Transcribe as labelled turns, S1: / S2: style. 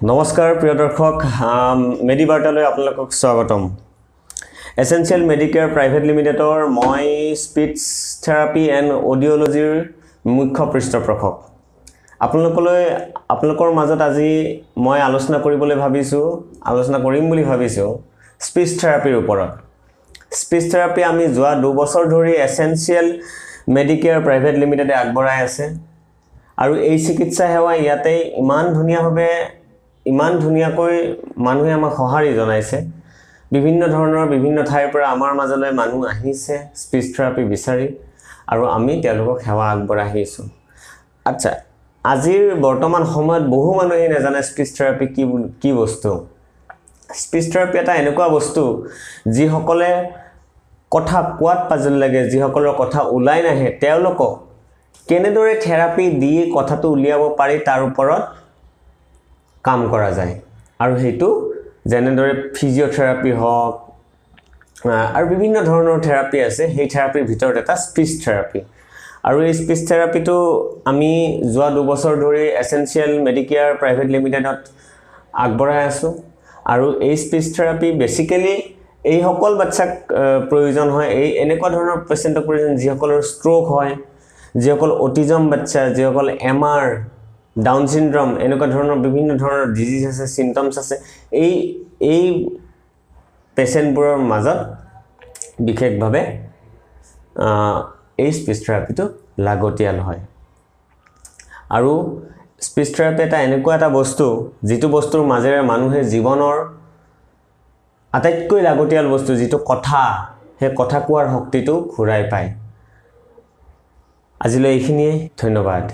S1: নমস্কাৰ প্ৰিয় দৰ্শক, মেডি বাৰ্তালৈ আপোনালোকক স্বাগতম। এচেঞ্চিয়েল মেডিকেয়াৰ প্ৰাইভেট লিমিটেডৰ মই স্পীচ থেৰাপি এণ্ড অডিঅ'লজিৰ মুখ্য পৃষ্ঠপোষক। আপোনালোকৰ মাজত আজি মই আলোচনা কৰিবলৈ ভাবিছোঁ, আলোচনা কৰিম বুলি ভাবিছোঁ স্পীচ থেৰাপিৰ ওপৰত। স্পীচ থেৰাপি আমি যোৱা 2 বছৰ ধৰি এচেঞ্চিয়েল মেডিকেয়াৰ প্ৰাইভেট লিমিটেডে আগবঢ়াই আছে আৰু এই চিকিৎসা সেৱা ইয়াতে ইমান ধুনীয়াভাৱে, ইমান ধুনীয়াকৈ মানুহে আমাক সঁহাৰি জনাইছে। বিভিন্ন ধৰণৰ বিভিন্ন ঠাইৰ পৰা আমাৰ মাজলৈ মানুহ আহিছে স্পীচ থেৰাপি বিচাৰি আৰু আমি তেওঁলোকক সেৱা আগবঢ়াই আহিছোঁ। আচ্ছা, আজিৰ বৰ্তমান সময়ত বহু মানুহে নাজানে স্পীচ থেৰাপি কি, কি বস্তু। স্পীচ থেৰাপি এটা এনেকুৱা বস্তু, যিসকলে কথা কোৱাত পাজল লাগে, যিসকলৰ কথা ওলাই নাহে, তেওঁলোকক কেনেদৰে থেৰাপি দি কথাটো উলিয়াব পাৰি তাৰ ওপৰত কাম কৰা যায়। আৰু সেইটো যেনেদৰে ফিজিঅ'থেৰাপি হওক আৰু বিভিন্ন ধৰণৰ থেৰাপি আছে, সেই থেৰাপিৰ ভিতৰত এটা স্পীচ থেৰাপি। আৰু এই স্পীচ থেৰাপিটো আমি যোৱা 2 বছৰ ধৰি এচেঞ্চিয়েল মেডিকেয়াৰ প্ৰাইভেট লিমিটেডত আগবঢ়াই আছোঁ। আৰু এই স্পীচ থেৰাপি বেচিকেলি এইসকল বাচ্ছাক প্ৰয়োজন হয়, এই এনেকুৱা ধৰণৰ পেচেণ্টক প্ৰয়োজন যিসকলৰ ষ্ট্ৰ'ক হয়, যিসকল অটিজম বাচ্ছা, যিসকল এম আৰ, ডাউন চিণ্ড্ৰম, এনেকুৱা ধৰণৰ বিভিন্ন ধৰণৰ ডিজিজ আছে, চিমটমছ আছে। এই এই পেচেণ্টবোৰৰ মাজত বিশেষভাৱে এই স্পীচ থেৰাপিটো লাগতিয়াল হয়। আৰু স্পীচ থেৰাপি এটা এনেকুৱা এটা বস্তু, যিটো বস্তুৰ মাজেৰে মানুহে জীৱনৰ আটাইতকৈ লাগতিয়াল বস্তু যিটো কথা, সেই কথা কোৱাৰ শক্তিটো ঘূৰাই পায়। আজিলৈ এইখিনিয়ে, ধন্যবাদ।